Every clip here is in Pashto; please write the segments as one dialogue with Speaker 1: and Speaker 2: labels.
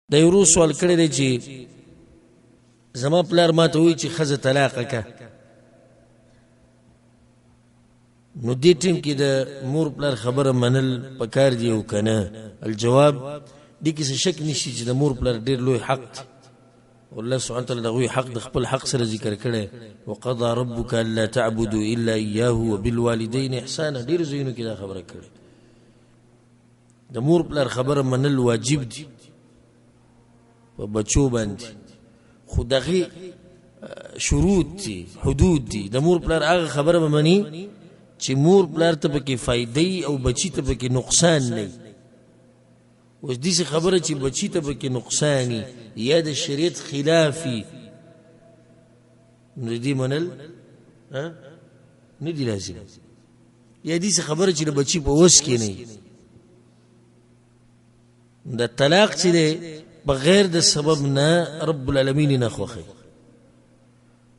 Speaker 1: د یو ورور سوال کړی دی چې زما پلار ما ته وایي چې ښځه طلاقه که. نو دې ټیم کې د مور پلار خبره منل پکار دی او که نه؟ الجواب، دې کې څه شک نشي چې د مور پلار ډېر لوی حق دی. الله سبحانه وتعالی د هغوی حق د خپل حق سره ذکر کړی، وقضى ربک الا تعبدوا الا ایاه وبالوالدین احسانا. ډېرو ځایونو کې دا خبره کړې. د مور پلار خبره منل واجب دي په بچو باندې، خو دغه شروط دي، حدود دي. د مور پلار هغه خبره به مني چې مور پلار ته پکې فایده او بچی ته پکې نقصان نه وي. اوس داسې خبره چې بچی ته پکې نقصان یا د شریعت خلاف وي، نو د دې منل نه دي لازم. یا داسې خبره چې د بچي په وس کې نه وي. د طلاق چې دی بغیر د سبب نه رب العالمین نه خوښوي.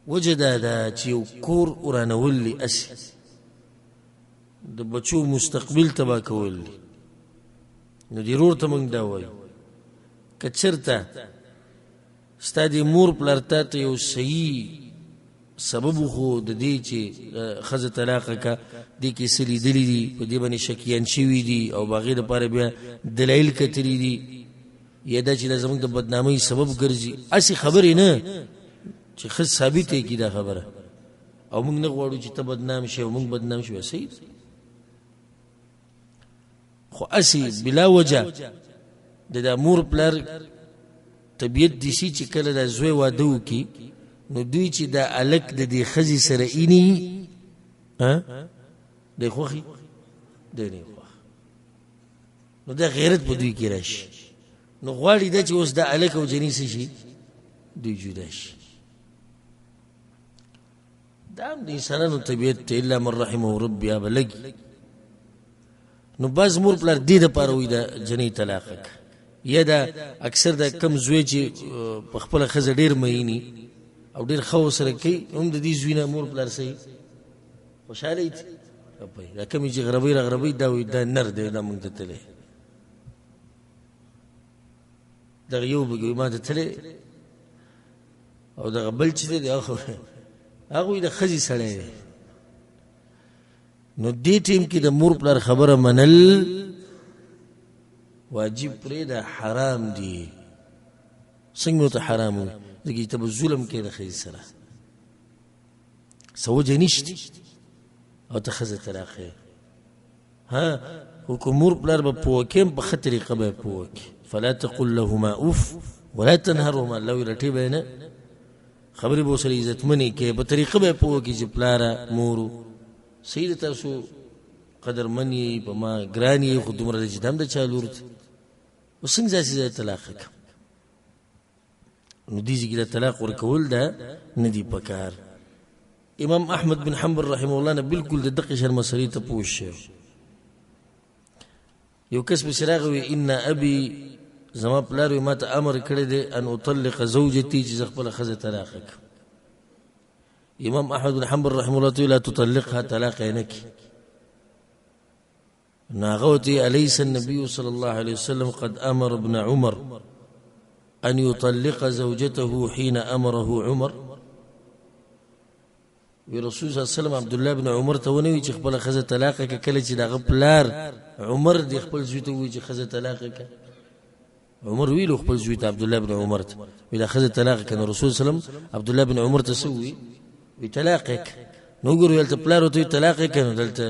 Speaker 1: وجه دا ده چې یو کور ورانول دي، هسې د بچو مستقبل تباه کول دي. نو دې ورور ته موږ دا وایو، که چېرته ستا دې مور پلار تا ته یو صحیح سبب وښود د دې چې ښځه طلاقه که، دې کې څه لیدلي دي، په دې باندې شکیان شوي دي او به هغې دپاره بیا دلایل کتلي دي، یا دا چې دا زموږ د بدنامۍ سبب ګرځي، هسې خبرې نه چې ښه ثابته یې کړي دا خبره، او موږ نه غواړو چې ته بدنام شې او موږ بدنام شو، صحیح ده. خو هسې بلا وجه د دا مور پلار طبیعت داسې چې کله دا زوی واده وکړي، نو دوی چې دا هلک د دې ښځې سره ایني، دی خوښي دی نه خوښ، نو دا غیرت په دوی کې راشي. نو غواړي دا چې اوس دا هلک او جنۍ څه شي، دوی جدا شي. دا هم د انسانانو طبیعت دی، الا من رحمه ربي به لګي. نو بعض مور پلار دې دپاره وایي دا جنۍ طلاقه که، یا دا اکثر دا کم زوی چې په خپله ښځه ډېر مئیني او ډېر ښه ورسره کوي، هم د دې زوی نه مور پلار صحیح خوشحاله دي. دا کمې چې غربۍ را غربۍ، دا وایي دا نر دی، دا موږ ته تللی، دغه یو بګي ما ته تللی، او دغه بل چې دی هغه د ښځې سړی دی. نو دې ټیم کې د مور پلار خبره منل واجب پرې ده، حرام دي. څنګه ورته حرام وي؟ ځکه چې ته به ظلم کوې د ښځې سره، څه وجه نشته او ته ښځه طلاقوې. ها، خو که مور پلار به پوه کوې هم په ښه طریقه به یې پوه کړې. فلا تقل لهما اف ولا تنهرهما، الله وایي رټې به یې نه، خبرې به ورسره عزتمنې کوې، په طریقه به یې پوه کړې چې پلاره مورو صحیح ده، تاسو قدرمن یې، په ما ګران یې، خو دومره ده چې دا هم د چا لور ده، اوس څنګه داسې ځای طلاقه کړم؟ نو دې ځای کې د طلاق ورکول ده نه دي پکار. امام احمد بن حنبل رحمه الله نه بالکل د دقې شان مسلې ته پوه شو. یو کس پسې راغی وی ان ابي، زما پلار وی ما ته امر کړی دی ان اطلق زوجتي، چې زه خپله ښځه طلاقه کړم. امام احمد بن حنبل رحمه الله ته لا تطلقها، طلاق یې نه کړي. نو هغه ورته الیس النبي صلی الله علیه وسلم قد امر ابن عمر ان يطلق زوجته حين امره عمر؟ وی رسول صلی الله علیه وسلم عبد الله بن عمر ته ونه وی چې خپله ښځه طلاقه کړه، کله چې د هغه پلار عمر د خپل زوی ته ووایي چې ښځه طلاقه کړه. عمر ویلو خپل زوی ته عبد الله بن عمر ته وی دا ښځه طلاقه کړه. نو رسول صلی الله علیه وسلم عبد الله بن عمر ته څه ووی؟ وی طلاقه کړه. نو وګورو هلته پلار ورته وی طلاقه کړه، نو دلته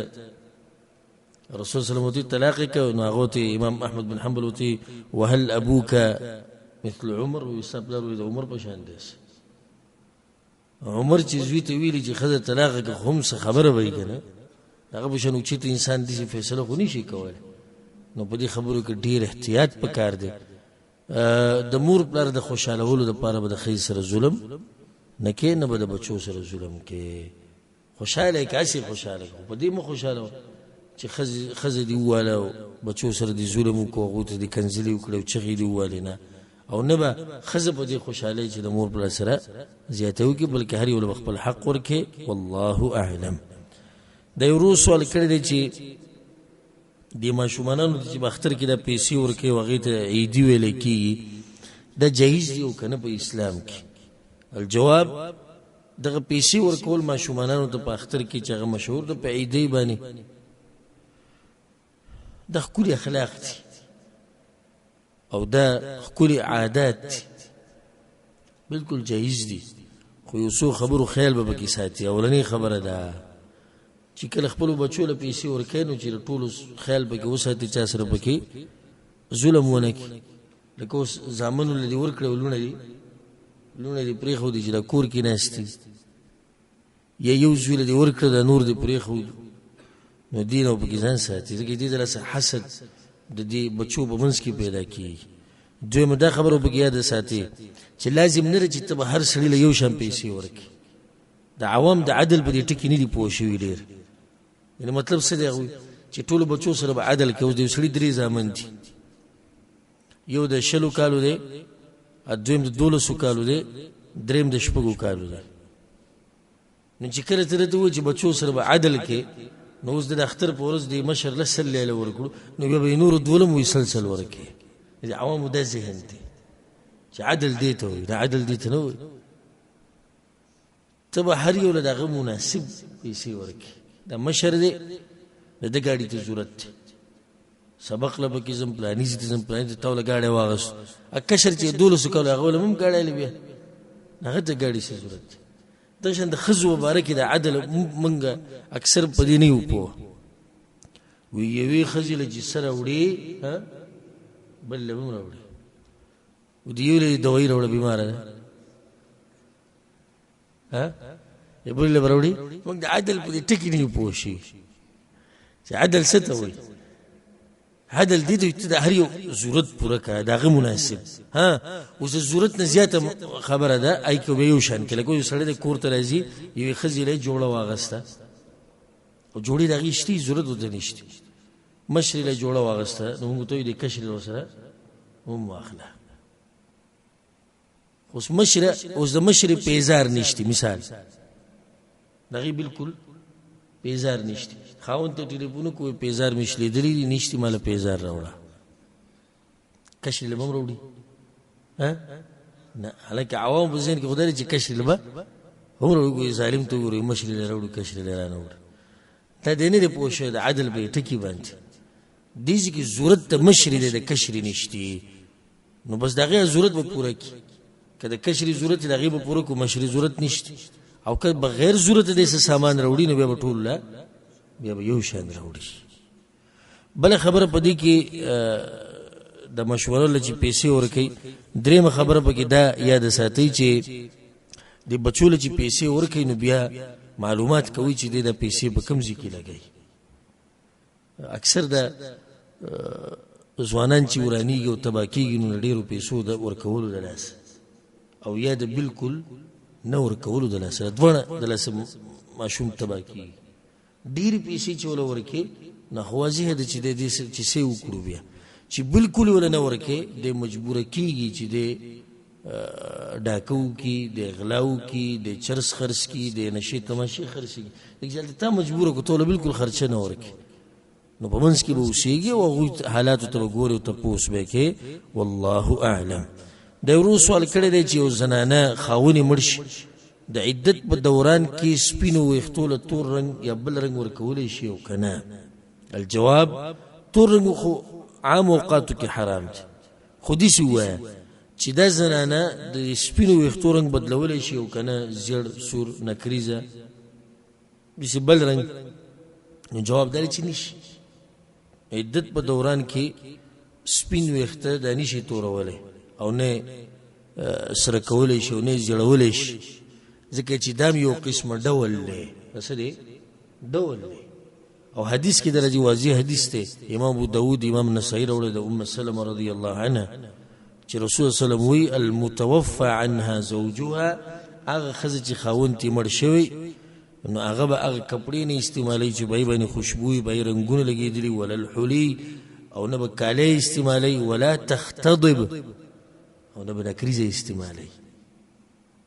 Speaker 1: رسول صلی الله علیه وسلم طلاق کړ. نو هغه ته امام احمد بن حنبل ورته وهل ابوک مثل عمر؟ وی ستا پلار وی د عمر په شان دی. عمر چې زوی ته ویلي چې ښځه طلاقه کړه، خو هم څه خبره به وي که نه، هغه په شان اوچت انسان داسې فیصله خو نشي کولی. نو په دې خبرو کې ډېر احتیاط پکار دی. د مور پلار د خوشحالولو دپاره به د ښځې سره ظلم نه کوې، نه به د بچو سره ظلم کوې. خوشحاله یې که هسې خوشحاله کړه، خو په دې مه خوشحاله وه چې ښځه دې وواله او بچو سره دې ظلم وکړو، هغو ته دې کنځلې وکړې او چغې دې ووالې. نه، او نه به ښځه په دې خوشحالۍ چې د مور پلار سره زیاتی وکړي، بلکې هر یو له به خپل حق ورکړي. والله اعلم. د یو ورور سوال کړی دی چې د ماشومانو چې په اختر کې دا پیسې ورکوي، هغې ته عیدي ویل کېږي. دا جایز دی او کنه په اسلام کې؟ الجواب، دغه پیسې ورکول ماشومانانو ته په اختر کې چې هغه مشهور ده په عیدۍ باندې، دا ښکلي اخلاق دي او دا ښکلي عادات دي، بالکل جایز دي، خو یو څو خبرو خیال به پکې ساتي. اولنۍ خبره ده چې کله خپلو بچو له پیسې ورکوي نو چې د ټولو خیال پکې وساتي، چا سره پکې ظلم ونه کړي. لکه اوس زامنو له دې ورکړې او لوڼه دې پرېښودې چې دا کور کې ناست دي، یا یو زوی له دې ورکړه دا نور دې پرېښود، نو دې نه پکې ځان ساتي، ځکه دې د لاسه حسد د دې بچو په منځ کې پیدا کېږي. دویمه دا خبره پکې یاده ساتي چې لازم نه ده چې ته به هر سړي له یو شان پیسې ورکړې. د عوام د عدل په دې ټکي نه دي پوه شوي ډېر. یعنې مطلب څه دی؟ هغوی چې ټولو بچو سره به عدل کوي. اوس د یو سړي درې زامن دي، یو د 20 کالو دی، دویم د 12 کالو دی، دریم د 6 کالو دی. نو چې کله ته راته ووایې چې بچو سره به عدل کې، نو اوس د اختر په ورځ د مشر له 100 لیله ورکړو، نو بیا به یې نورو دولم وایي 100 100 ورکړي. د عوامو دا ذهن دی چې عدل دې ته وایي، دا عدل دې ته نه وایي. ته به هر یو له د هغه مناسب پیسې ورکړې. دا مشر دی، د ده ګاډي ته ضرورت دی، سبق له پکې ځم، پلاني ځای ته ځم، پلاني ته تا له ګاډی واغست. کشر چې 12 کالو هغه له هم ګاډی له بیا هغه ته ګاډي څه ضرورت دی. دغه شان د ښځو په باره کې د عدل موږ اکثر په دې نه یو پوه. وي یوې ښځې له چې څه راوړي بل له هم راوړي، او د یو له دوایي راوړه بیماره ده، ها بل له راوړي. موږ د عدل په دې ټکي نه یو پوه شي چې عدل څه ته وایي. عدل دې ته چې د هر یو ضرورت پوره کړه، د هغه مناسب. ها اوس د ضرورت نه زیاته خبره ده، ای که به یو شان کې لکه یو سړی د کور ته راځي، یوې ښځې له یې جوړه واغسته، او جوړې د هغې شتي، ضرورت ورته نشته، مشرې له جوړه واغسته، نو موږ ته وایو د کشرې ورسره هم واخله. اوس مشره، اوس د مشرې پیزار نشته، مثال د هغې بالکل پیزار نشته، خاوند ته ټلیفون وکړو، پیزار مې شلېدلی دي، نشته، ما له پیزار راوړه. کشرې له به هم راوړي؟ ها نه، حالانکه عوام په ذهن کې خو دا دی چې کشرې له به هم راوړي، ګوري ظالم ته وګوري، مشرې له راوړي، کشرې له رانه وړي. دا دی نه دی پوه شوی د عدل په ټکي باندې. دې ځای کې ضرورت د مشرې دی، د کشرې نشته، نو بس د هغې ضرورت به پوره کړي. که د کشرې ضرورت د هغې به پوره کړو، مشرې ضرورت نشته. او که بغیر ضرورت دې څه سامان راوړي، نو بیا به ټول له بیا به یو شان راوړي. بله خبره په دې کې د مشورو له چې پیسې ورکوي، درېیمه خبره پکې دا یاده ساتئ چې د بچو له چې پیسې ورکوي، نو بیا معلومات کوي چې دی دا پیسې په کوم ځای کې لګوي. اکثر د ځوانان چې ورانیږي او تباه کېږي، نو د ډېرو پیسو د ورکولو د لاسه او یا د بالکل نه ورکولو د لاسه، دواړه د لاسه ماشوم تباه کېږي. ډېرې پیسې چې وله ورکې، نو خو واضح ده چې دی دې چې څه وکړو، بیا چې بالکل وله نه ورکې، دی مجبوره کېږي چې دی ډاکه وکړي، دی غلا وکړي، دی چرس خرڅ کړي، دی نشې تماشې خرڅ کړي. ځکه چې هلته تا مجبوره کړو، ته له بالکل خرچه نه ورکې، نو په منځ کې به اوسېږي او هغوی حالاتو ته به ګوري او تپوس به یې کوي. والله اعلم. د ورور سوال کړی دی چې یو زنانه خاوند یې مړ شي، د عدت په دوران کې سپینو ویښتو له تور رنګ یا بل رنګ ورکولی شي او که نه؟ الجواب، تور رنګ خو عام اوقاتو کې حرام دی، خو داسې ووایه چې دا زنانه د سپینو ویښتو رنګ بدلولی شي او که نه، زیړ، سور، نکریزه، داسې بل رنګ، نو جواب دا دی چې نشي. عدت په دوران کې سپین ویښته دا نشي تورولی او نه سره کولی شي او نه زیړولی شي، ځکه چې دا یو قسمه ډول دی، څه دی؟ ډول دی. او حدیث کې درځي، واضح حدیث دی، امام ابو داود، امام نسائی راوړی د ام سلمه رضی الله عنها چې رسول الله صلی الله علیه وسلم وایي المتوفى عنها زوجها، هغه ښځه چې خاوند ترې مړ شوی، نو هغه به هغه کپړې نه استعمالوي چې به یې باندې خوشبویي، به یې رنګونه لګېدلي، ولا الحلي، او نه به کالۍ استعمالوي، ولا تختضب، او نه به نکریزه استعمالوي.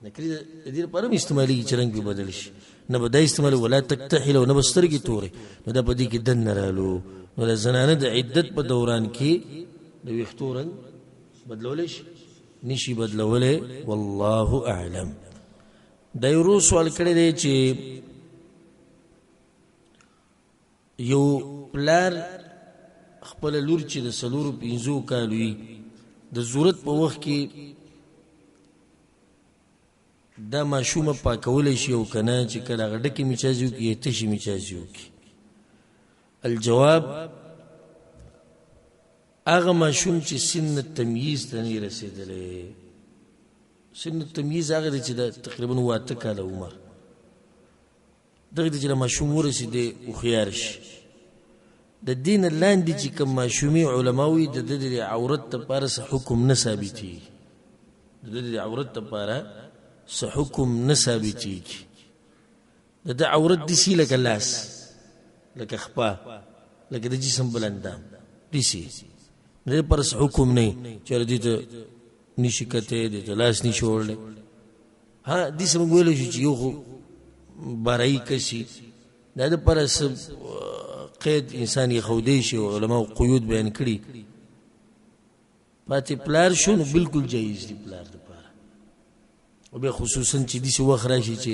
Speaker 1: نکریزه د دې لپاره هم استعمالېږي چې رنګ پرې بدل شي، نه به دا استعمالوي، ولا تکتحل، او نه به سترګې تورې. نو دا په دې کې دننه رالو. نو د زنانه د عدت په دوران کې د ویښتو رنګ بدلولی شي. نشي بدلولی. والله اعلم. دا یو ورور سوال کړی دی چې یو پلار خپله لور چې د څلورو پنځو کالو وي د ضرورت په وخت کې دا ماشومه پاکولی شي او که نه، چې کله هغه ډکې میچازې وکړي یا تشې میچازې وکړي؟ الجواب، هغه ماشوم چې سن تمیز ته نه رسېدلی، سن تمیز هغه دی چې د تقریبا 8 کاله عمر دغه دی چې د ماشوم ورسېدی هوښیار شي، د دې نه لاندې چې کوم ماشومې علما وایي د ده د عورت دپاره څه حکم نه ثابتېږي، د ده د عورت دپاره څه حکم نه ثابتېږي. د ده عورت داسې لکه لاس، لکه خپه، لکه د جسم بل اندام داسې، د دې لپاره څه حکم نه چې دې ته نشي کتی، دې ته لاس نشي وړلی. ها داسې موږ ویلی شو چې یو خو برایي کسي دا د لپاره څه قید انسان یې ښودی شي او علماو قیود بیان کړي. پاتې پلار شو نو بالکل جایز دی پلار دپاره، او بیا خصوصا چې داسې وخت راشي چې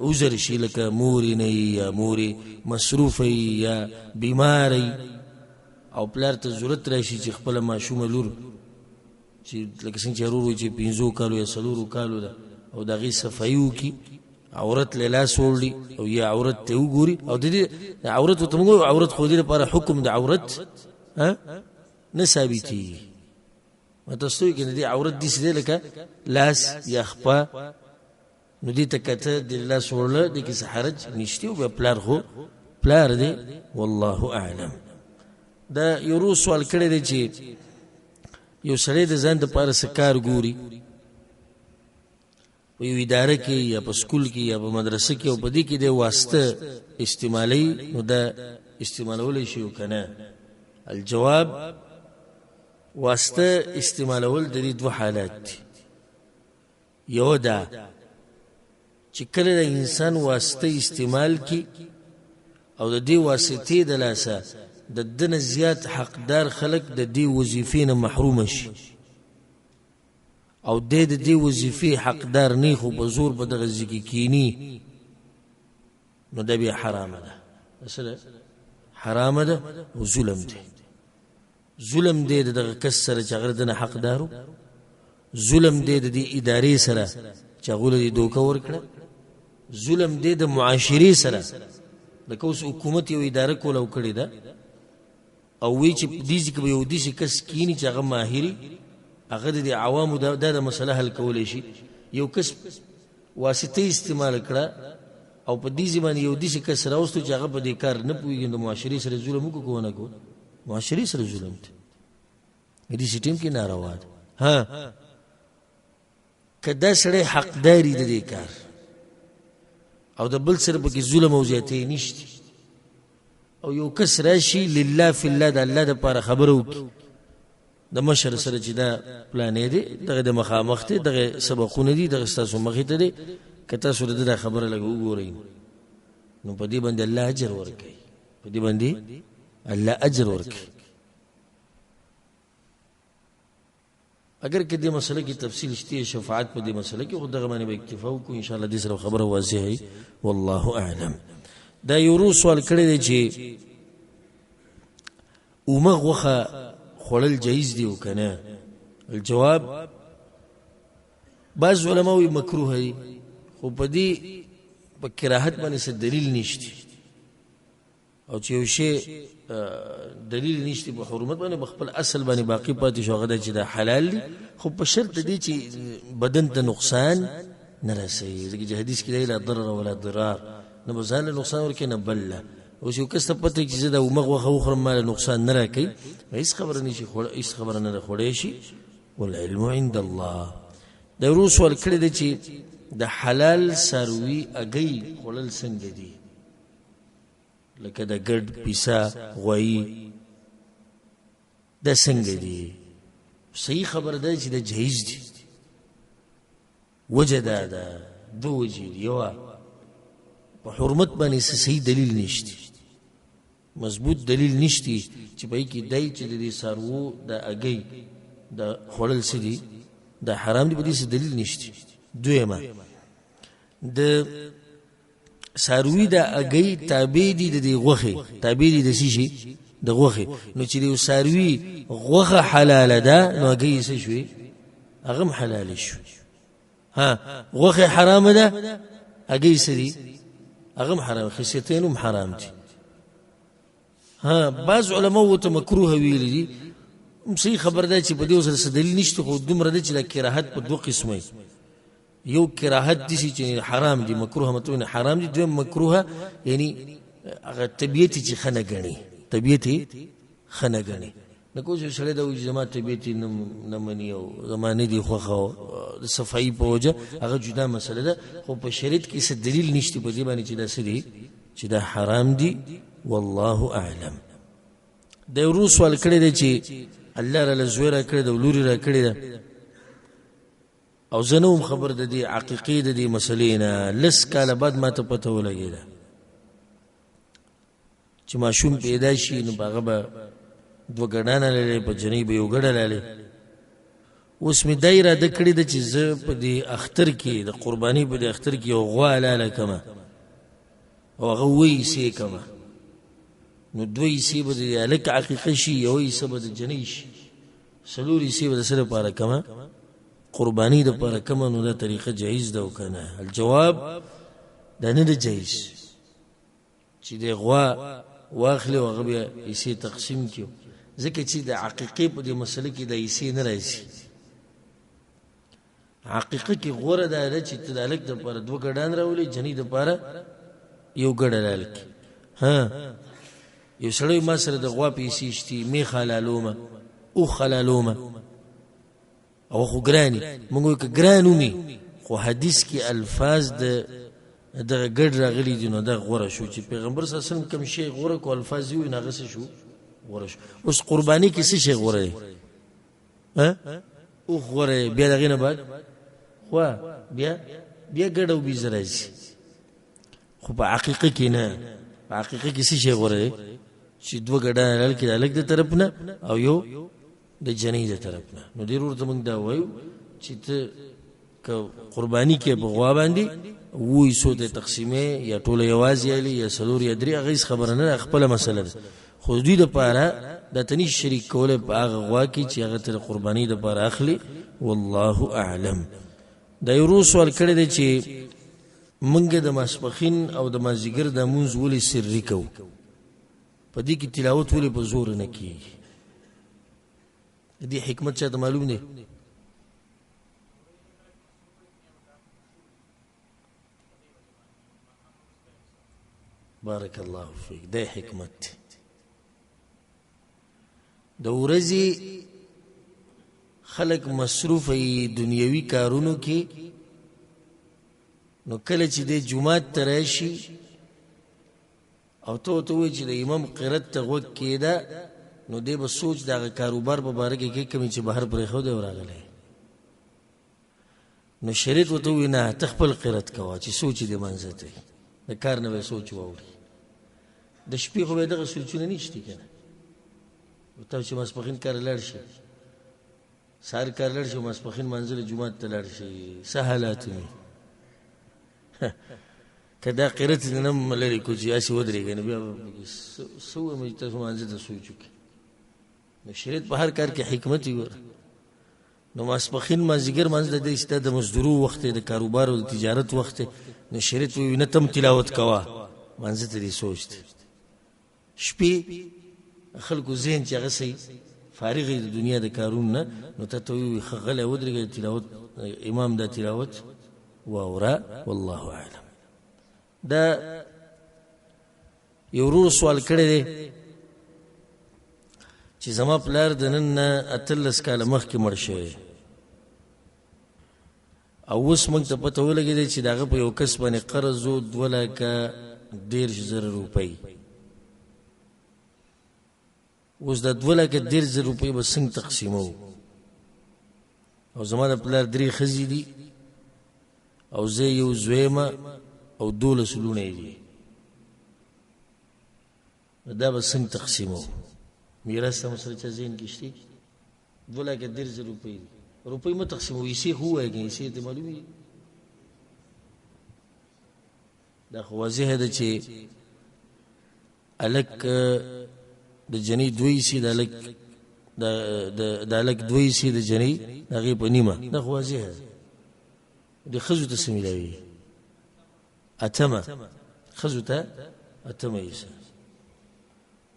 Speaker 1: عذر شي، لکه مور یې نه وي یا مور یې مصروفه وي یا بیماره وي، او پلار ته ضرورت راشي چې خپله ماشومه لور چې لکه څنګه چې ورور وایي چې 5 کالو یا 4 کالو ده او د هغې صفایي وکړي، عورت له لاس وړي او یا عورت ته وګوري، او د دې عورت ورته موږ وایو عورت خو دې لپاره حکم د عورت نه ثابتېږي. ما تاسو ته وایي که د دې عورت داسې دی لکه لاس یا خپه، نو دې ته کته د لاس وړله دې کې څه حرج نشته، او بیا پلار خو پلار دی. والله اعلم. دا یو ورور سوال کړی دی چې یو سړی د ځان دپاره څه کار ګوري په یو اداره کې یا په سکول کې یا په مدرسه کې، او په دې کې د واسطه استعمالوي، نو دا استعمالولی شي او که نه؟ الجواب، واسطه استعمالول د دې دوه حالات دي. یو دا چې کله د انسان واسطه استعمال کی او د دې واسطې د لاسه د ده نه زیات حقدار خلک د دې وظیفې نه محروم شي، او دی د دې وظیفې حقدار نه خو په زور په دغه ځای کې کینی، نو دا بیا حرامه ده، څه ده؟ حرامه ده او ظلم دی. ظلم دی د دغه کس سره چې هغه د ده نه حقدار و، ظلم دی د دې ادارې سره چې هغو له دې دوکه ورکړه، ظلم دی د معاشرې سره، لکه اوس حکومت یو اداره کولاو کړې ده او وایي چې په دې ځای کې به یو داسې کس کیني چې هغه ماهري، هغه د دې عوامو دا د مسله حل کولی شي. یو کس واسطه استعمال کړه او په دې ځای باندې یو داسې کس راوستو چې هغه په دې کار نه پوهېږي، نو د معاشرې سره ظلم وکړو که ونه کړو؟ معاشرې سره ظلم دی، دې سیټیم کې ناروا ده. ها که دا سړی حقداري د دې کار او د بل سره پکې ظلم او زیاتی نشته، او یو کس راشي لله فی الله د الله دپاره خبره وکړي د مشر سره چې دا پلانې دی، دغه د مخامخ دی، دغه سبقونه دي، دغه ستاسو مخې ته دی، که تاسو د ده دا خبره لږه وګورئ نو په دې باندې الله اجر ورکوي، په دې باندې الله اجر ورکوي. اگر که دې مسله کې تفصیل شته شفاعت په دې مسله کې، خو دغه باندې به اکتفا وکړو ان شاء الله، دې سره خبره واضحه وي. والله اعلم. دا یو ورور سوال کړی دی چې اومه غوښه خوړل جایز دی او که نه؟ الجواب، بعض علما وایي مکروه دی، خو په دې په کراهت باندې څه دلیل نشته، او چې یو شی دلیل نشته په حرمت باندې، په خپل اصل باندې باقي پاتې شو، هغه دا چې دا حلال دي، خو په شرط دی چې بدن ته نقصان نه رسوي، ځکه چې حدیث کې دی لا ضرر ولا ضرار، نه به ځان له نقصان ورکوي نه بل له. اوس یو کس ته پته چې زه دا اومه غوښه وخورم ما له نقصان نه راکوي، هېڅ خبره نه شي هېڅ خبره نه ده خوړی شي. والعلم عند الله. دا ورور سوال کړی دی چې د حلال څاروي هګۍ خوړل څنګه دي، لکه د ګډ پیسه غویی دا څنګه دي؟ صحیح خبره ده چې د جایز دي. وجه دا ده، دوه وجې دي. یوه په حرمت باندې څه صحیح دلیل نشته، مضبوط دلیل نشته چې په کې دی چې د دې څاروو د هګۍ دا خوړل څه دي؟ دا حرام دي، په دې څه دلیل نشته. دویمه د څاروي د هګۍ تابع دي د دې غوښې، تابع دي د څه شي؟ د غوښې. نو چې د یو څاروي غوښه حلاله ده نو هګۍ یې څه شوې؟ هغه هم حلالې شوې. ها غوښه حرامه ده، هګۍ څه دي؟ هغه هم حرام، خصیتین هم حرام دي. ها بعض علماو ورته مکروه ویلي دي. صحیح خبر ده چې په دې سره څه دلیل نشته، خو دومره ده چې دا کراهت په دوه قسمه. یو کراهت دي چې حرام دي، مکروه مطلب نه حرام دي. دویم مکروه یعنی هغه طبیعت چې ښه نه ګڼي، طبیعت ښه نه ګڼي. نو کوم چې سړی دا وایي چې زما طبیعت نه مني او زما نه دي خوښه او د صفایي په وجه، هغه جدا مسله ده. خو په شریعت کې څه دلیل نشته په دې باندې چې دا څه دي، چې دا حرام دي. والله اعلم. د ورو سوال کړی دی چې الله راله زوی راکړی ده او لوري راکړې ده او زه نه وم خبر د دې عقیقې د دې مسلې نه. لس کاله بعد ما ته پته ولګېده چې ماشوم پیدا شي نو هغه به دوه ګډانه لري، په جنۍ به یو ګډه لري. اوس مې دا اراده کړې ده چې زه په دې اختر کې د قرباني په دې اختر کې یو غوا حلاله کړم او هغه اووه حصې کړم. نو دوه حصې به د هلک عقیقه شي، یوه حصه به د جنۍ شي، څلور حصې به د څه لپاره کړم؟ قرباني دپاره کړم. نو دا طریقه جایز ده او که نه؟ الجواب دا نه ده جایز چې د غوا واخلي او هغه بیا حصې تقسیم کړي، ځکه چې د عقیقې په دې مسله کې د حصې نه راځي. عقیقه کې غوره دا ده چې ته د هلک دپاره دوه ګډان راولې، جنۍ دپاره یو ګډ حلال کړي. ها یو سړی ما سره د غوا پیسې شتي، میخ حلالومه، اوښ حلالومه، او خو ګراني موږ وایو که ګران ومي، خو حدیث کې الفاظ د دغه ګډ راغلي دي، نو دا غوره شو چې پیغمبر صلی الله علیه وسلم کوم شی غوره کو الفاظ یې وي، نو هغه څه شو؟ غوره شو. اوس قرباني کې څه شی غوره دی؟ ها اوښ غوره دی، بیا د هغې نه بعد غوا، بیا بیا ګډ او بیزه راځي. خو په عقیقه کې نه، په عقیقه کې څه شی غوره دی؟ چې دوه ګډان حلال کړي، د هلک د طرف نه او یو د جنۍ د طرف نه. نو دې ورور ته موږ دا وایو چې ته که قرباني کې په غوا باندې وو حصو ته تقسیمې، یا ټوله یوازې الي یا څلور یا درې، هغه هېڅ خبره نه ده، خپله مسله ده. خو دوی دپاره دا ته نشي شریک کولی په هغه غوا کې چې هغه ته د قربانۍ دپاره اخلي. والله اعلم. دا یو ورور سوال کړی دی چې موږ د ماسپښین او د مازدیګر دا مونځ ولې سري کوو، په دې کې تلاوت ولې په زور نه کېږي؟ د دې حکمت چاته معلوم دی؟ بارک الله فیک. دا حکمت دی. د ورځې خلک مصروف وي دنیوي کارونو کې، نو کله چې د جومات ته راشي او ته ورته ووایې چې د امام قرت ته غوږ کېده، نو دی به سوچ د هغه کاروبار په باره کې کوي کومې چې بهر پرېښودی او راغلی. نو شریعت ورته ووایي نه، ته خپل قرت کوه چې سوچ دې منځه ته وي، د کار نه به یې سوچ واوړي. د شپې خو به دغه سوچونه نشته که نه، تاسو چې ماسپښین کار لاړ شي، سهار کار لاړ شي، ماسپښین لمانځه له جومات ته لاړ شي، څه حالات وي؟ که دا قرت دې نه لرې کړو چې هسې ودرېږي، نو بیا څه ووایم چې تاسو لمانځه ته سوچ وکړئ. نو شریعت په هر کار کې حکمت وي. ګوره، نو ماسپښین مازدیګر لمانځه د دې ستا د مزدورو وخت دی، د کاروبار او د تجارت وخت دی. نو شریعت وایي نه، ته هم تلاوت کوه، لمانځه ته دې سوچ دی. شپې خلکو ذهن چې هغه سي فارغ د دنیا د کارونو نه، نو ته ته وایي ښه غلی ودرېږه، تلاوت امام دا تلاوت واوره. والله اعلم. دا یو ورور سوال کړی دی چې زما پلار د نن نه 18 کاله مخکې مړ شوی او اوس موږ ته پته ولګېده چې د هغه په یو کس باندې قرض و 2,30,000 روپۍ. اوس دا 2,30,000 روپۍ به څنګه تقسیموو؟ او زما د پلار درې ښځې دي او زه یو زوی یم او 12 لوڼه یې دي، نو دا به څنګه تقسیموو؟ میراث ته مو سره چا ذهن کې شته؟ 2,30,000 روپۍ دي. روپۍ مه تقسیموئ، حصې خو ووایه که حصې ته معلومې دي. دا خو واضحه ده چې هلک د جنۍ دوه حصې، د هلک د هلک دوه حصې، د جنۍ د هغې په نیمه، دا خو واضحه ده. د ښځو ته څه میلاویږي؟ اتمه، ښځو ته اتمه حصه.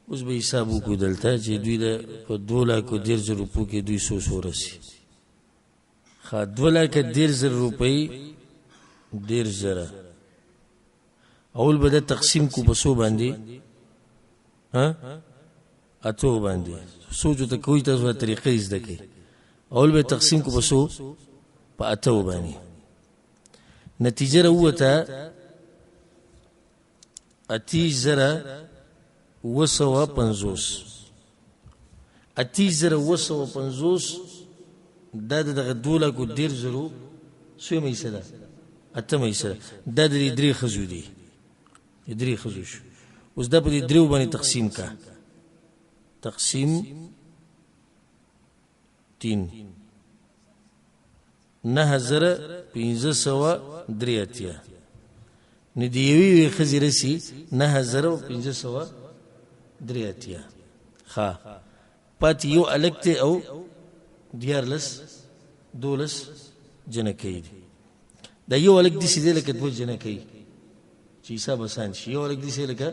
Speaker 1: اوس به حساب وکړو دلته چې دوی د په 2,30,000 روپو کې دوی څو څو رسي. ښه، 2,30,000 روپۍ، 30,000 اول به دا تقسیم کو په څو باندې؟ ها، اتو باندې. سوچ ته کوی، تاسو به طریقې زده کړئ. اول به تقسیم کو په څو؟ په اتو باندې. نتیجه راووته 28,750. 28,750 دا د دغه 2,30,000 څویمه حصه ده؟ اتمه حصه ده. دا د دې درې ښځو دي، درې ښځو شو. اوس دا په دې دریو باندې تقسیم کا، تقسیم 3، 9,583. نو د یوې یوې ښځې رسي 9,583. ښه، پاتې یو هلک دی او 13 12 جنکۍ دي. دا یو هلک داسې دی لکه دوه جنکۍ، چې حساب اسان شي. یو هلک داسې لکه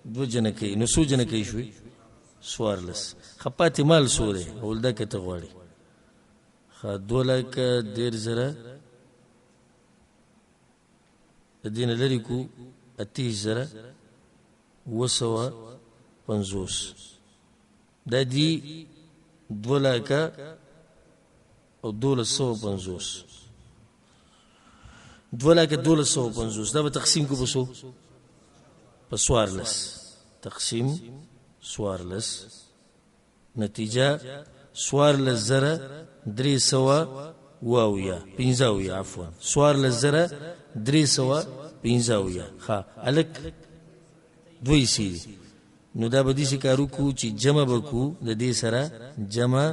Speaker 1: دوه جنکۍ، نو څو جنکۍ شوې؟ 14. ښه، پاتې مال څو دی؟ اول دا که ته غواړې. ښه، 2,30,000 د دې نه لرې کړو 28,750، دا دي 2,00,1,250. 2,00,1,250 دا به تقسیم کو په څو؟ په 14. تقسیم 14، نتیجه 14,370، 75، عفوا، 14,375. ښه، هلک دوه حصې دي، نو دا به داسې کار وکړو چې جمع به کړو د دې سره، جمع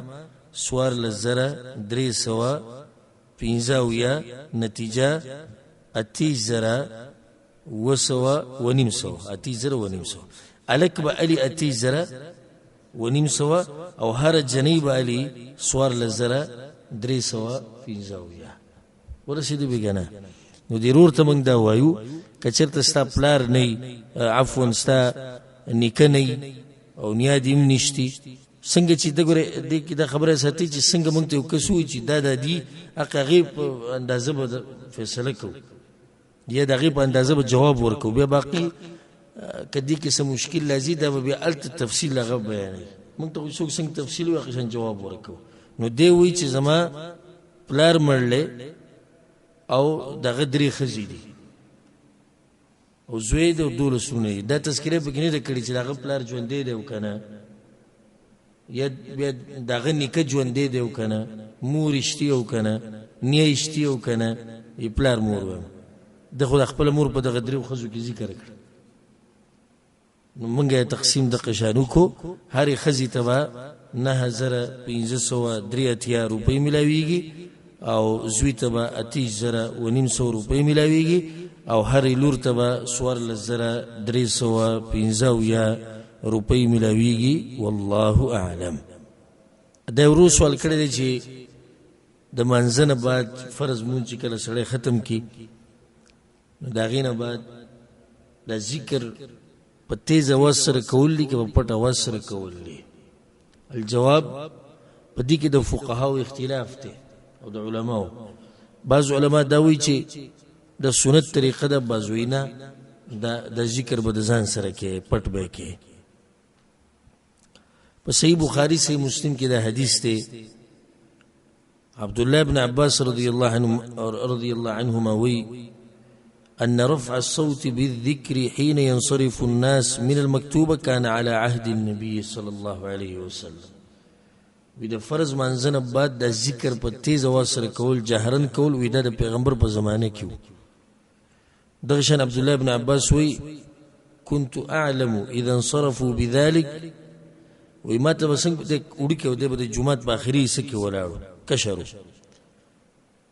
Speaker 1: 14,375، نتیجه 28,750. 28,500. هلک به علي 28,500 او هره جنۍ به علي 14,375. ورسېدو به که نه؟ نو دې ورور ته موږ دا وایو که چېرته ستا پلار نه، عفوا، ستا نیکه نه او نیا دې هم نشتي، څنګه چې د ګورې دې کې دا خبره ساتي چې څنګه موږ ته یو کس ووایي چې دا دا دي، هغې په اندازه به فیصله کوو یا د هغې په اندازه به جواب ورکوو. بیا باقي که دې کې څه مشکل راځي دا به بیا هلته تفصیل هغه بیانوي. موږ ته خو څوک څنګه تفصیل وایي هغه شان جواب ورکوو. نو دی وایي چې زما پلار مړ دی او دغه درې ښځې دي او زوی دی او 12 وروڼه دي. دا تذکره پکې نه ده کړې چې د هغه پلار ژوندی دی او که نه، یا بیا د هغه نیکه ژوندی دی او که نه، مور یې شتي او که نه، نیا یې شتي او که نه. یې پلار مور وایم، ده خو د خپله مور په دغه دریو ښځو کې ذکر کړه. نو موږ یې تقسیم دقه شان وکړو، هرې ښځې ته به 9,583 روپۍ میلاویږي او زوی ته به 28,500 روپۍ میلاویږي او هرې لور ته به 14,375 روپۍ میلاویږي. والله اعلم. دا ورو سوال کړی دی چې د مانځه نه بعد فرض مونځ چې کله سړی ختم کړي، نو د هغې نه بعد دا ذکر په تیز اواز سره کول دي که په پټ اواز سره کول دي؟ الجواب، په دې کې د فقهاو اختلاف دی او د علماو. بعض علما دا وایي چې د سنت طریقه ده، بعض وایي نه، دا د ذکر به د ځان سره کې پټ به کې. په صحیح بخاری صحیح مسلم کې دا حدیث دی، عبد الله بن عباس رضی الله عنه رضی الله عنهما وی أن رفع الصوت بالذكر حين ينصرف الناس من المكتوبة كان على عهد النبي صلى الله عليه وسلم. وی د فرض مانځنه بعد د ذکر په تیز اواز سره کول، جهرن کول، وی دا د پیغمبر په زمانه کې وو. دغه شان عبد الله بن عباس وی كنت أعلم إذا انصرفوا بذلك وایي ما ته به څنګه دی وړوکی و، دی به د جومات په اخري حصه کې ولاړ و، کشر و.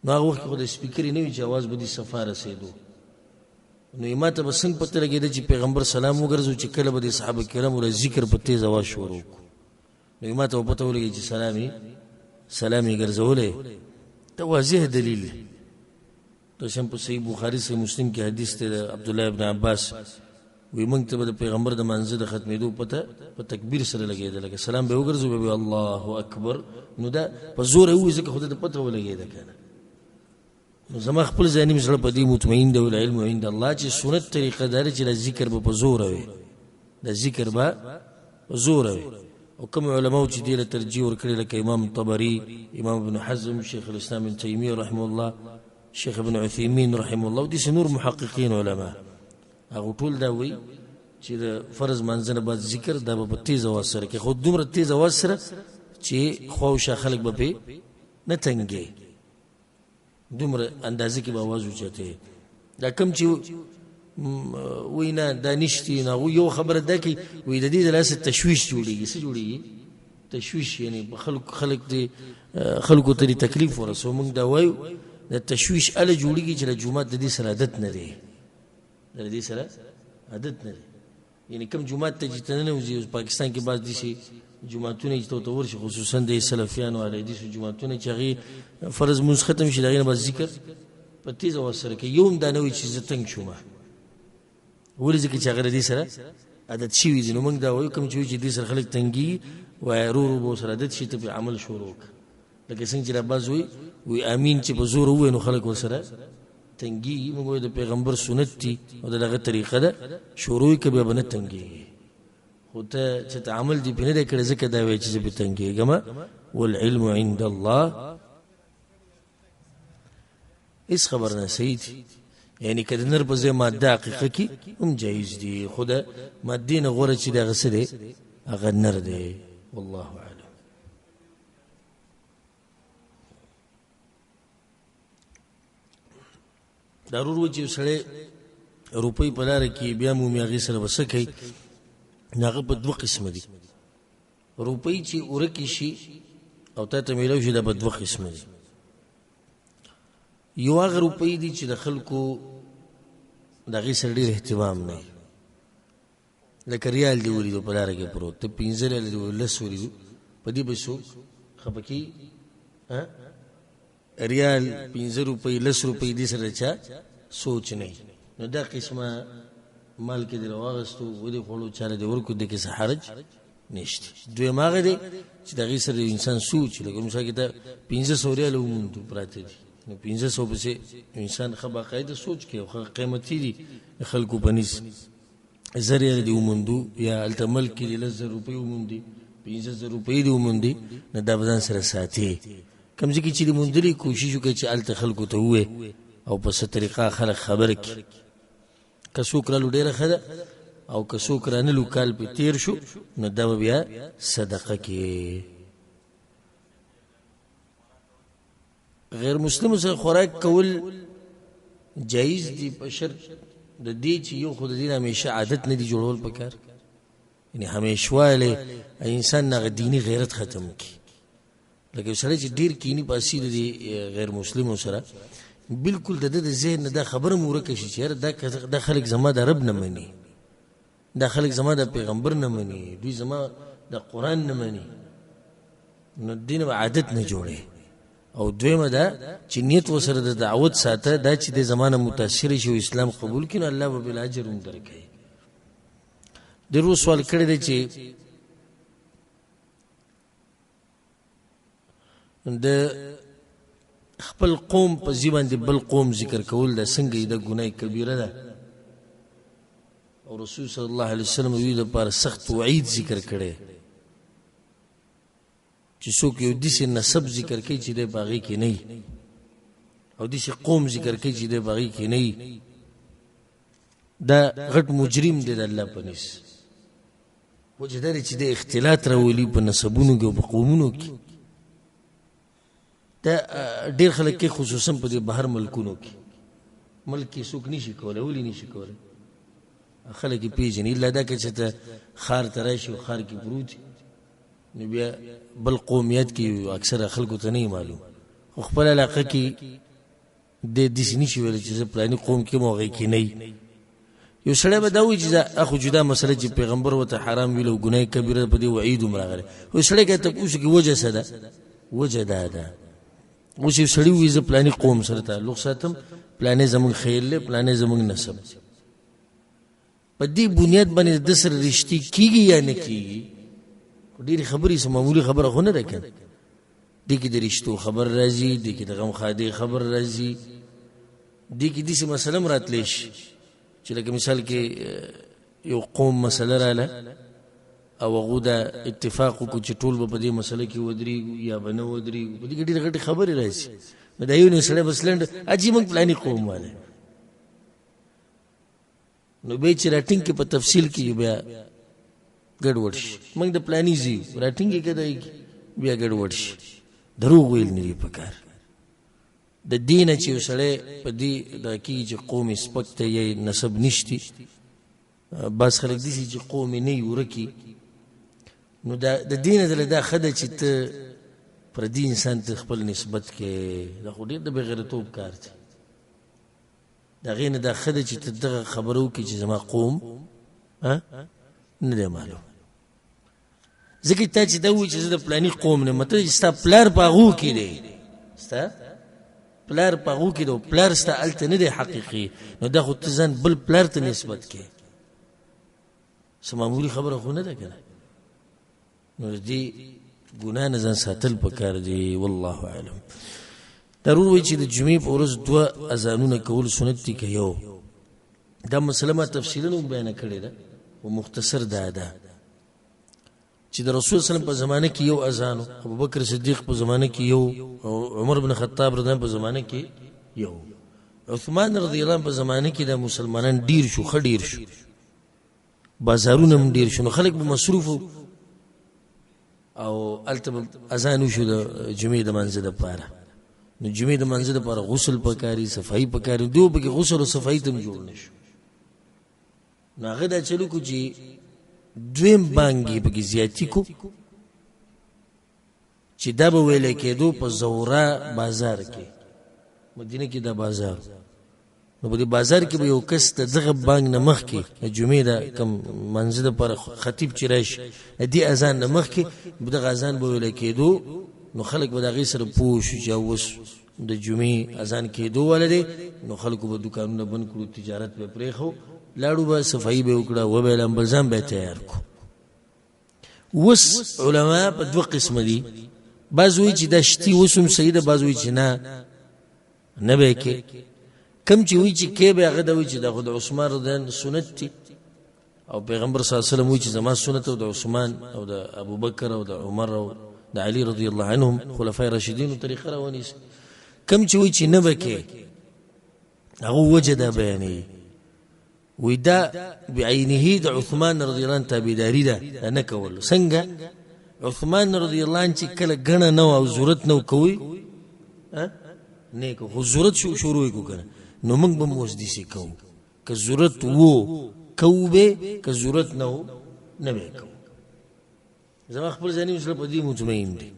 Speaker 1: نو هغه وخت کې خو د سپیکرې نه وي چې اواز به دې صفا رسېدو. نو یې ما ته به څنګه پته لګېده چې پیغمبر سلام وګرځو چې کله به د صحابه کرامو له ذکر په تیز اواز شروع کړو. نو یې ما ته به پته ولګېده چې سلام یې ګرځولی. دا واضح دلیل دی. داسې هم په صحیح بخاري صحیح مسلم کې حدیث دی د عبدالله ابن عباس، وایي موږ ته به د پیغمبر د مانځه د ختمېدو پته په تکبیر سره لګېده، لکه سلام به یې وګرځو بیا به الله اکبر. نو دا په زوره یې ووایي ځکه خو ده ته پته ولګېده که نه. نو زما خپل ځاني زړه په دې مطمئن دی، والعلم عند الله، چې سنت طریقه دا ده چې دا ذکر به په زوره وي، دا ذکر به په زوره وي. او کوم علماو چې دې له ترجیح ورکړې لکه امام طبري، امام ابن حزم، شیخ الاسلام ابن تیمیه رحمه الله، شیخ ابن عثیمین رحمه الله، او داسې نور محققین علما، هغه ټول دا وایي چې د فرض مانځه نه بعد ذکر دا به په تیز اواز سره کوي، خو دومره تیز اواز سره چې خوا او شا خلک به پرې نه تنګوي، دومره اندازه کې به اواز اوچتوي. دا کوم چې وایي نه دا نشتي، نو هغوی یو خبره دا کوي، وایي د دې د لاسه تشویش جوړېږي. څه جوړېږي؟ تشویش، یعنې په خلکو، خلک دې خلکو ته دې تکلیف ورسوو. موږ دا وایو د تشویش هله جوړېږي چې د جومات د دې سره عادت نه دی، د دې سره عادت نه دی. یعنې کوم جومات ته چې ته ننوځي، اوس پاکستان کې بعض داسې جوماتونه چې ته ورته ورشي، خصوصا د سلفیانو اهل حدیثو جوماتونه چې هغې فرض لمونځ ختم شي، د هغې نه بعد ذکر په تیز اواز سره کوي. یو هم دا نه وایي چې زه تنګ شوم، ولې؟ ځکه چې هغه له دې سره عادت شوي دي. نو موږ دا وایو کوم چې وایي چې دې سره خلک تنګېږي، وایه ورو ورو به ورسره عادت شي، ته پرې عمل شروع کړه. لکه څنګه چې دا بعض وایي، وایي امین چې په زور ووایي نو خلک ورسره تنګېږي. موږ وایو د پیغمبر سنت دي او د دغه طریقه ده، شروع یې کړه بیا به نه تنګېږي. خو ته چې ته عمل دې پرې نه دی کړی ځکه دا وایي چې زه پرې تنګېږم. والعلم عند الله. هیڅ خبر نه صحیح دي، یعنی که د نر په ځای ماده حقیقه کې هم جایز دي، خو د مادې نه غوره چې د هغه څه دی هغه نر دی. والله اعلم. دا ورور وایي چې یو سړی روپۍ په لاره کې بیا مومي هغې سره به څه کوي؟ نو هغه په دوه قسمه دي. روپۍ چې ورکې شي او تا ته میلاو شي، دا په دوه قسمه دي. یو هغه روپۍ دي چې د خلکو د هغې سره ډېر اهتمام نه وي، لکه ریال دې ولیدو په لاره کې پروت ته، پنځه ریاله دې ولیدو، لس ولیدو، په دې به څوک خفه کېږي؟ ریال پنځه روپۍ لس روپۍ دې سره چا سوچ نه وي. نو دا قسمه مال کې دې راواغستو، ودې خوړو، چا له دې ورکړو، دې کې څه حرج نشته. دویم هغه دی چې د هغې سره یو انسان سوچ، لکه مثال کې ته 500 ریاله وموندو پراته دي، نو 500 پسې انسان ښه باقاعده سوچ کوي او ښه قیمتي دي د خلکو په نیز. 1000 ریاله دې وموندو، یا هلته ملک کې دې 10,000 روپۍ وموندې، 5,000 روپۍ دې وموندې، نو دا به ځان سره ساتې. کوم ځای کې چې دې موندلې کوشش وکړه چې هلته خلکو ته ووایې او په څه طریقه خلک خبر کړي. که څوک رالو ډېره ښه ده، او که څوک رانلو کال پې تېر شو نو دا به بیا صدقه کې. غیر مسلمو سره خوراک کول جایز دي په شرط د دې چې یو خو د دې همیشه عادت نه دي جوړول پکار، یعنی همیشوالی انسان نه هغه دیني غیرت ختم کړي. لکه یو سړی چې ډېر کیني پاسي د دې غیر مسلمو سره، بالکل د ده د ذهن نه دا خبره هم ورکه شي چې یاره دا خلک زما د رب نه مني، دا خلک زما د پیغمبر نه مني، دوی زما د قرآن نه مني، نو دې نه به عادت نه جوړوي. او دویمه دا چې نیت ورسره د دعوت ساته، دا چې د زمانه متاثر شي او اسلام قبول کړي، نو الله به بل اجر هم درکوي. ډېر ورو سوال کړی دی چې د خپل قوم په ځای باندې بل قوم ذکر کول دا څنګه د ګناه کبیره ده، او رسول صلی الله علیه وسلم دوی لپاره سخت وعید ذکر کړی چې څوک یو داسې نسب ذکر کوي چې دی په هغې کې نه وي، او داسې قوم ذکر کوي چې دی په هغې کې نه وي، دا غټ مجرم دی د الله په نس. وجه دا دی چې د اختلاط راولي په نسبونو کې او په قومونو کې. دا ډېر خلک کوي، خصوصا په دې بهر ملکونو کې. ملک کې څوک نشي کولی، ولې نشي کولی؟ خلک یې پېژني، الا دا که چې ته ښار ته راشي او ښار کې پروت وي. نو بیا بل قومیت کې اکثره خلکو ته نه معلوم، خو خپل علاقه کې د داسې نشي ویلی چې زه پلاني قوم کې مو هغې کې نه. یو سړی به دا وایي چې دا خو جدا مسله چې پیغمبر ورته حرام ویل او ګناه کبیره په دې وعید هم راغلی. یو سړی که تپوس وکړي وجه څه ده، وجه دا ده. اوس یو سړی وایي زه پلاني قوم سره تعلق ساتم، پلانی زموږ خیل دی، پلانی زموږ نسب، په دې بنیاد باندې د سره رشتې کیږي یا نه کیږي؟ ډېرې خبرې څه معمولي خبره خو نه ده که نه. دې کې د رشتو خبر راځي، دې کې د غم ښادۍ خبر راځي، دې کې داسې مسله هم راتلی شي چې لکه مثال کې یو قوم مسله راله او هغو دا اتفاق وکړو چې ټول به په دې مسله کې ودرېږو یا به نه ودرېږو. په دې کې ډېرې غټې خبرې راځي. نو دا یو سړی بس لنډ اجي موږ پلاني قوم والی، نو بیا چې راټینګ کې په تفصیل کې بیا ګډوډ شي. موږ د پلاني ځي راټینګ کې کدای بیا ګډوډ شي. دروغ ویل نه دي پکار. د دینه چې یو سړی په دې دا کېږي چې قوم یې سپک ته یې نسب نشتي، بعض خلک داسې چې قوم یې نه وي ورکي، نو دا د دې نه دله دا ښه ده چې ته پردي انسان ته خپل نسبت کې، دا خو ډېر د بېغیرتوب کار دی. د هغې نه دا ښه ده چې ته دغه خبره وکړې چې زما قوم نه دی معلوم، ځکه تا چې دا ووایي چې زه د پلاني قوم نه، مطلب چې ستا پلار په هغو کې دی، ستا پلار په هغو کې دی او پلار ستا هلته نه دی حقیقي، نو دا خو ته ځان بل پلار ته نسبت کې، څه معمولي خبره خو نه ده که نه. نو د دې ګناه نه ځان ساتل پکار دی، والله اعلم. ضرور وایي چې د جمعې په ورځ دوه اذانونه کول سنت دي که یو؟ دا مسله ما تفصیلا هم بیانه کړې ده، خو مختصر دا ده چې د رسول صلی الله علیه وسلم په زمانه کې یو اذان، ابوبکر صدیق په زمانه کې یو، عمر بن خطاب رضی الله په زمانه کې یو، عثمان رضی الله په زمانه کې د مسلمانان ډیر شو، ښه ډیر شو، بازارونه هم ډیر شو، نو خلک به مصروف او هلته به اذان وشو د جمعې د مانځه دپاره. نو جمعې د مانځه دپاره غسل پکاري، صفایي پکاري، دوی پکې غسل او صفایي ته هم جوړ نه شو. نو هغه دا چل وکړو چې دویم بانګ یې پکې زیاتي کو چې دا به ویلی کېدو په زورا بازار کې، مدینه کې دا بازار، نو په دې بازار کې به یو کس د دغه بانګ نه مخکې د جمعې د کوم منځ دپاره خطیب چې راشي د دې اذان نه مخکې به دغه اذان به ویلی کېدو، نو خلک به د هغې سره پوه شو چې اوس د جمعې اذان کېدو والا دی، نو خلکو به دوکانونه بند کړو، تجارت به پرېښو، لاړو به صفایي به یې وکړه، وبه یې لامبل، ځان به یې تیار کړو. اوس علما په دوه قسمه دي، بعض وایي چې دا شتي اوس هم صحیح ده، بعض وایي چې نه نه به یې کې. کم چې وایي چې کې به هغه دا وایي چې دا خو د عثمان رضی الله عنه سنت دي، او پیغمبر صلی الله علیه وسلم وایي چې زما سنت او د عثمان او د ابوبکر او د عمر او د علی رضی الله عنهم خلفای راشدینو طریقه راونیسي. کم چې وایي چې نه به کې، هغه وجه دا بیانوي، وایي دا بعینه د عثمان رضی الله عنه تابعداري ده، دا نه کول. څنګه عثمان رضی الله عنه چې کله ګڼه نه وه او ضرورت نه کوي نه کو، خو ضرورت شو شروع یې کو کنه، نو موږ به هم اوس داسې کوو، که ضرورت وو کوو به، که ضرورت نه وو نه به کوو. زما خپل ځاني زړه په دې مطمئن دی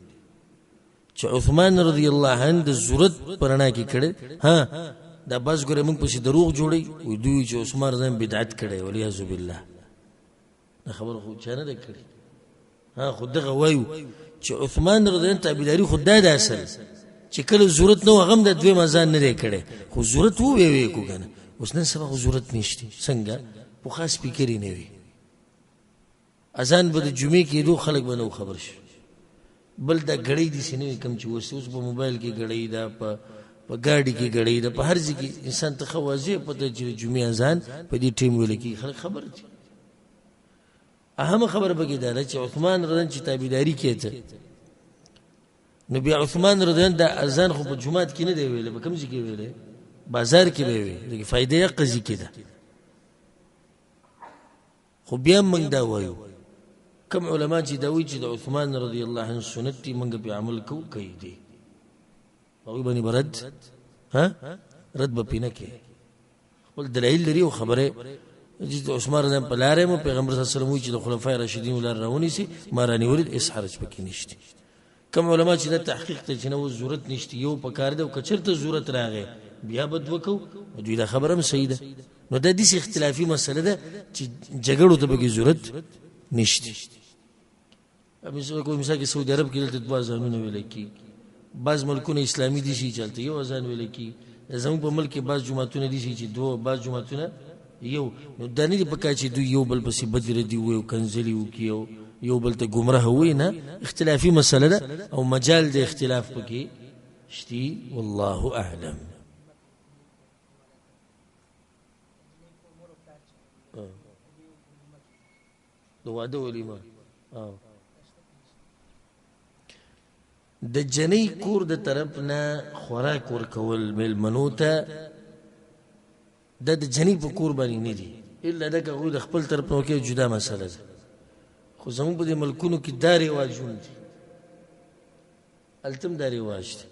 Speaker 1: چې عثمان رضی الله عنه د ضرورت په رڼا کې کړی. ها دا بس ګوره موږ پسې دروغ جوړوي، وایي دوی چې عثمان رضی الله بدعت کړی، ولیعظ بالله، دا خبره خو چا نه ده کړې. ها خو دغه وایو چې عثمان رضی الله تابعداري خو دا ده اصل چې کله ضرورت نه و هغه هم د دویم اذان نه دی کړی، خو ضرورت و وی وی کو که نه. اوس نن سبا خو ضرورت نشته، څنګه پخوا سپیکرې نه وي، اذان به د جمعې کېدو خلک به نه خبر شي. بل دا ګړۍ داسې نه وي کوم چې اوس اوس په موبایل کې ګړۍ ده، په ګاډي کې ګړۍ ده، په هر ځای کې انسان ته ښه واضح پته چې د جمعې اذان په دې ټایم ویل کېږي، خلک خبر دي. اهمه خبره پکې دا ده چې عثمان رضی الله چې تابعداري کېده، نو بیا عثمان رضی الله دا اذان خو په جومات کې نه دی ویلی، په کوم ځای کې ویلی؟ بازار کې به وی، ځکه فایده یې قضیه کې ده. خو بیا موږ دا وایو کوم علما چې دا وایي چې د عثمان رضی الله عنه سنت دي، موږ پرې عمل کوو، کوي دي، هغوی باندې به رد ها رد به پرې نه کوي، خپل دلایل لري او خبره چې عثمان رضی الله په لارې مو پیغمبر صلی الله علیه وسلم چې د خلفای راشدین لار راونیسي، ما رانیولې، هیڅ حرج پکې نشته. کوم علما چې دا تحقیق ته چې نو ضرورت نشته، یو پکار دی، او که چېرته ضرورت راغی بیا به دوه کوو، دوی دا خبره هم صحیح ده. نو دا داسې اختلافي مسله ده چې جګړو ته پکې ضرورت نشته. مثال کې سعودي عرب کې دلته دوه اذانونه ویل کېږي، بعض ملکونه اسلامي دي چې هلته یو اذان ویل کېږي، زموږ په ملک کې بعض جوماتونه دي چې دوه، بعض جوماتونه یو. نو دا نه دي پکار چې دوی یو بل پسې بدې ردې ووایي او کنځلې وکړي او یو بل ته ګمراه ووایي، نه، اختلافي مسله ده او مجال د اختلاف پکې شتي. والله اعلم. د واده ولیمه د جنۍ کور د طرف نه خوراک ورکول میلمنو ته دا د جنۍ په کور باندې نه دي، الا دا که هغوی د خپل طرف نه وکړي جدا مسله ده. خو زموږ په دې ملکونو کې دا رواجونه دي، هلته هم دا رواج دی.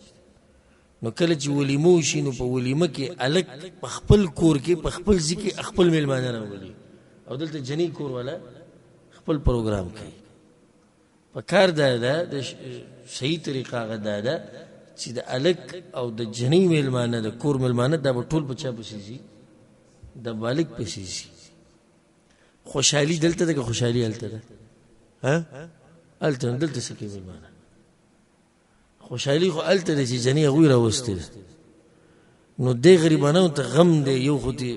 Speaker 1: نو کله چې ولیمه وشي نو په ولیمه کې هلک په خپل کور کې په خپل ځای کې خپل میلمانه راولي، او دلته جنۍ کور والا خپل پروګرام کوي. په کار دا ده، د صحیح طریقه هغه دا ده چې د هلک او د جنۍ میلمانه، د کور میلمانه، دا به ټول په چا پسې ځي؟ د بالک پسې ځي. خوشحالي دلته ده که خوشحالي هلته ده؟ ها؟ هلته دلته څه کوي میلمانه؟ خوشحالي خو هلته ده چې جنۍ هغوی راوستې ده. نو دې غریبانو ته غم دی، یو خو دې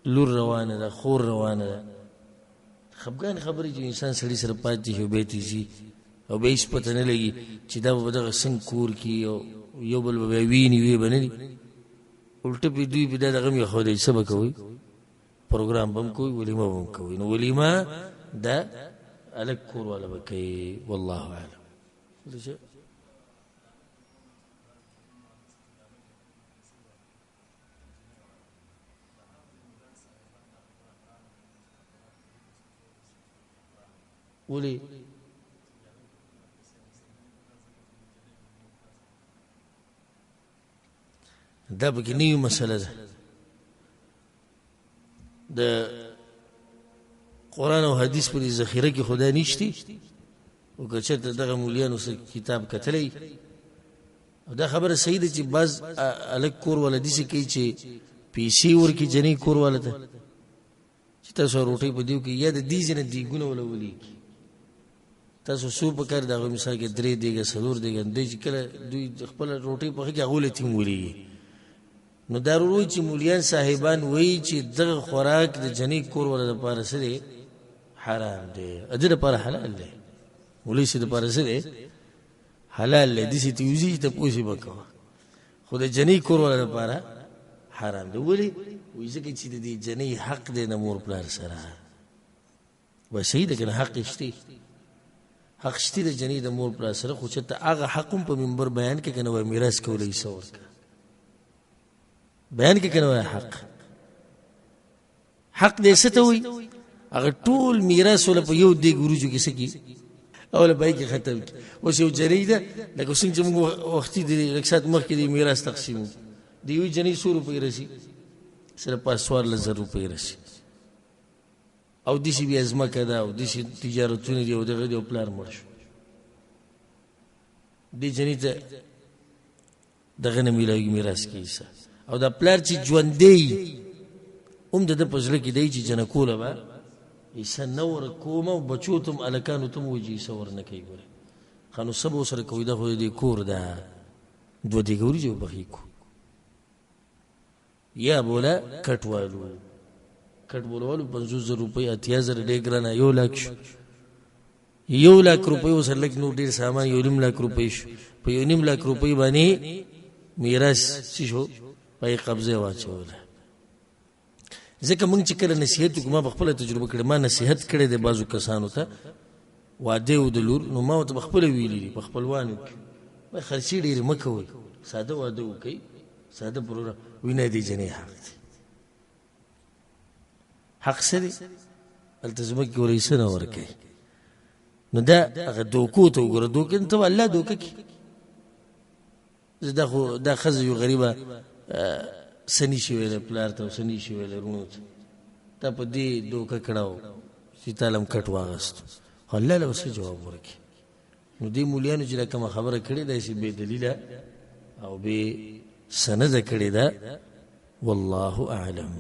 Speaker 1: لور روانه ده، خور روانه ده، خفګان خبرې چې انسان سړي سره پاتې شي او بیا ترې ځي او بیا هېڅ پته نه لګي چې دا به په دغه څنګه کور کې او یو بل به بیا ویني، وی به نه دي. الټه پې دوی پې دا د غم یې ښودی، څه به کوئ؟ پروګرام به هم کوئ، ولیمه به هم کوئ. نو ولیمه د هلک کور والا به کوي. والله اعلم. ولې دا پکې نوې مسله ده. د قرآن او حدیث په دې ذخیره کې خدای نشتی، او که چېرته دغه مولیانو څه کتاب کتلی، او دا خبره صحیح ده چې بعض هلک کور والا داسې کوي چې پیسې ورکړي جنۍ کور والا ته چې تاسو روټۍ په دیو کې یا د دې ځای نه دیګونه وله ولیکي، تاسو څو په کار د هغوی مثال کې درې دیګه څلور دیګه، دی چې کله دوی خپله روټۍ پخه کړي هغوی له تیم ولیږي. نو دا وروي چې مولیان صاحبان وایي چې دغه خوراک د جنۍ کور والا دپاره څه دی؟ حرام دی، د ده دپاره حلال دی. مولوي صاحب دپاره څه دی؟ حلال دی. داسې ترې وځي چې تپوس یې مه کوه، خو د جنۍ کور والا دپاره حرام دی. ولې؟ وایي ځکه چې د دې جنۍ حق دی د مور پلار سره. وایي صحیح ده که نه؟ حق یې شته، حق شته د جنۍ د مور پلار سره، خو چېرته هغه حق هم په منبر بیان کړي که نه، وایي میراث کولی څه ورکړه، بیان کړي که نه، وایي حق حق دې څه ته وایي؟ هغه ټول میراث وله په یو دیګ وریجو کې څه کړي او له پای کې ختم کړي. اوس یو جنۍ ده، لکه څنګه چې موږ وختي د لږ ساعت مخکې د میراث تقسیم وکړو، د یوې جنۍ څو روپۍ رسي؟ سره پاس 14,000 روپۍ رسي، او داسې بیا ځمکه ده، او داسې تجارتونه دي، او دغه دی، او پلار مړ شو. دې جنۍ ته دغه نه میلاویږي میراث کې حصه. او دا پلار چې ژوندی هم د ده په زړه کې دی چې جنکو له به حصه نه ورکوم او بچو ته هم هلکانو ته هم وایي چې حصه ورنه کوي. ګورئ ښه نو څه به ورسره کوئ؟ دا خو د دې کور ده، دوه دیګه وریجې به پخې کړو، یا بوله کټ والو، کټ بوله والو 50,000 روپۍ، 80,000، ډېر ګرانه، 1 لاک شو. 1 لاک روپۍ ورسره لږ نور ډېر سامان، 1.5 لاک روپۍ شو. په 1.5 لاک روپۍ باندې میراث څه شو؟ په یې قبضه واچوله. ځکه موږ چې کله نصیحت وکړو، ما په خپله تجربه کړې، ما نصیحت کړی دی بعضو کسانو ته، واده و د لور، نو ما ورته په خپله ویلي دي په خپلوانو کې، وایي خرڅې ډېرې مه کوئ، ساده واده وکړئ، ساده پروګرام. وایي نه، دې جنۍ حق دی. حق څه دی؟ هلته ځمکې ورته څه نه ورکوي. نو دا هغه دوکو ته وګوره، دوکې ته الله دوکه کړي. زه دا خو دا ښځه یو غریبه څه نه شي ویلی پلار ته او څه نه شي ویلی وروڼو ته. تا په دې دوکه کړو چې تا لم کټ واغست، خو الله له څه جواب ورکړي؟ نو دې مولیانو چې دا کومه خبره کړې ده، چې بې دلیله او بې سنده کړې ده. والله اعلم.